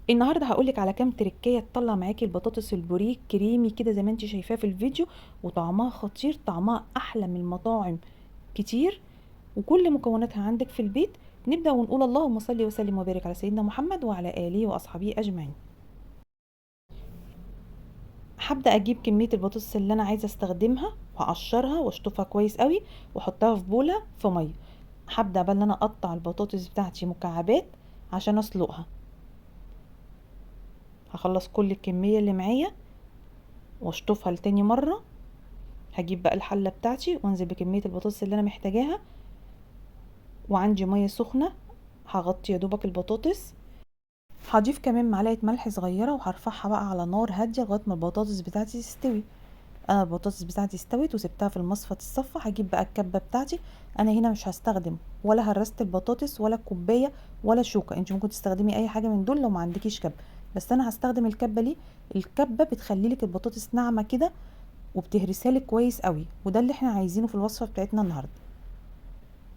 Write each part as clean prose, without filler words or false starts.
النهارده هقول لك على كام تركايه تطلع معاكي البطاطس البوريك كريمي كده زي ما انت شايفاه في الفيديو، وطعمها خطير، طعمها احلى من المطاعم كتير، وكل مكوناتها عندك في البيت. نبدا ونقول اللهم صل وسلم وبارك على سيدنا محمد وعلى اله واصحابه اجمعين. هبدا اجيب كمية البطاطس اللي انا عايزه استخدمها وهقشرها واشطفها كويس قوي واحطها في بوله في مية. هبدا بقى ان انا اقطع البطاطس بتاعتي مكعبات عشان اسلقها. هخلص كل الكمية اللي معايا واشطفها لتاني مرة. هجيب بقى الحلة بتاعتي وانزل بكمية البطاطس اللي انا محتاجاها، وعندي مية سخنة هغطي يا دوبك البطاطس. هضيف كمان معلقه ملح صغيرة وهرفعها بقى على نار هادية لغاية ما البطاطس بتاعتي تستوي. انا البطاطس بتاعتي استوت وسبتها في المصفى تتصفى. هجيب بقى الكبه بتاعتي. انا هنا مش هستخدم ولا هرست البطاطس ولا الكوباية ولا الشوكة، انت ممكن تستخدمي اي حاجة من دول لو ما عندكيش كبه، بس انا هستخدم الكبه. ليه؟ الكبه بتخلي لك البطاطس ناعمة كده وبتهرسها لك كويس قوي، وده اللي احنا عايزينه في الوصفة بتاعتنا النهارده.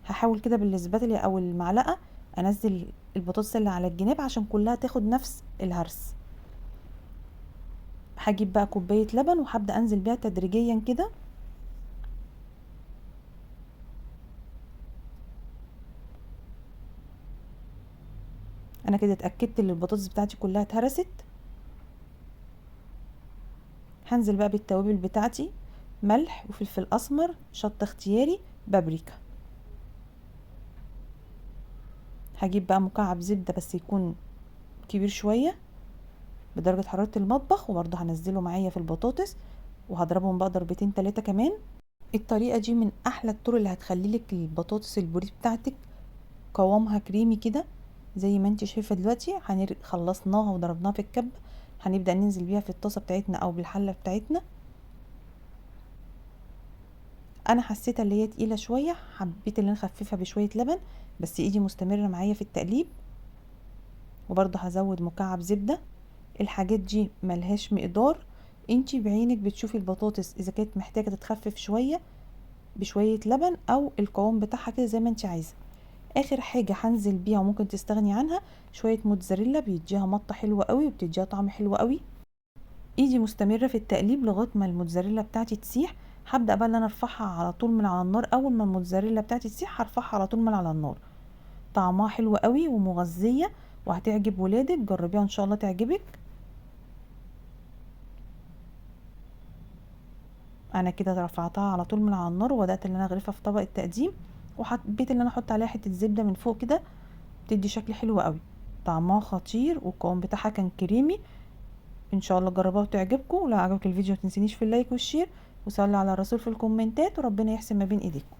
هحاول كده بالسباتلي او المعلقة انزل البطاطس اللي على الجناب عشان كلها تاخد نفس الهرس. هجيب بقى كوباية لبن وهبدا انزل بيها تدريجيا كده. انا كده اتاكدت ان البطاطس بتاعتي كلها اتهرست. هنزل بقى بالتوابل بتاعتي، ملح وفلفل اسمر، شطه اختياري، بابريكا. هجيب بقى مكعب زبدة بس يكون كبير شوية بدرجة حرارة المطبخ، وبرضه هنزله معايا في البطاطس وهضربهم بقى ضربتين تلاتة كمان. الطريقة دي من احلى الطرق اللي هتخلي لك البطاطس البوريه بتاعتك قوامها كريمي كده زي ما انت شايفه دلوقتي. خلصناها وضربناها في الكبه، هنبدا ننزل بيها في الطاسه بتاعتنا او بالحله بتاعتنا. انا حسيتها اللي هي تقيلة شوية، حبيت ان انا اخففها بشوية لبن، بس ايدي مستمرة معايا في التقليب. وبرضه هزود مكعب زبدة. الحاجات دي ملهاش مقدار، انتي بعينك بتشوفي البطاطس اذا كانت محتاجه تتخفف شوية بشوية لبن او القوام بتاعها كده زي ما انتي عايزه. اخر حاجة هنزل بيها وممكن تستغني عنها شوية موتزاريلا، بيديها مطه حلوة قوي وبتديها طعم حلو قوي. ايدي مستمرة في التقليب لغاية ما الموتزاريلا بتاعتي تسيح. هبدا بقى ان انا ارفعها على طول من على النار. اول ما الموتزاريلا بتاعتي تسيح هرفعها على طول من على النار. طعمها حلو قوي ومغذيه وهتعجب ولادك، جربيها ان شاء الله تعجبك. انا كده رفعتها على طول من على النار وبدات ان انا اغرفها في طبق التقديم، وحبيت ان انا احط عليها حتة زبدة من فوق كده، بتدي شكل حلو قوي. طعمها خطير والقوام بتاعها كان كريمي. ان شاء الله جربوها وتعجبكم. ولو عجبك الفيديو ما تنسينيش في ال like وال share، وصلي على الرسول في الكومنتات، وربنا يحسن ما بين ايديكم.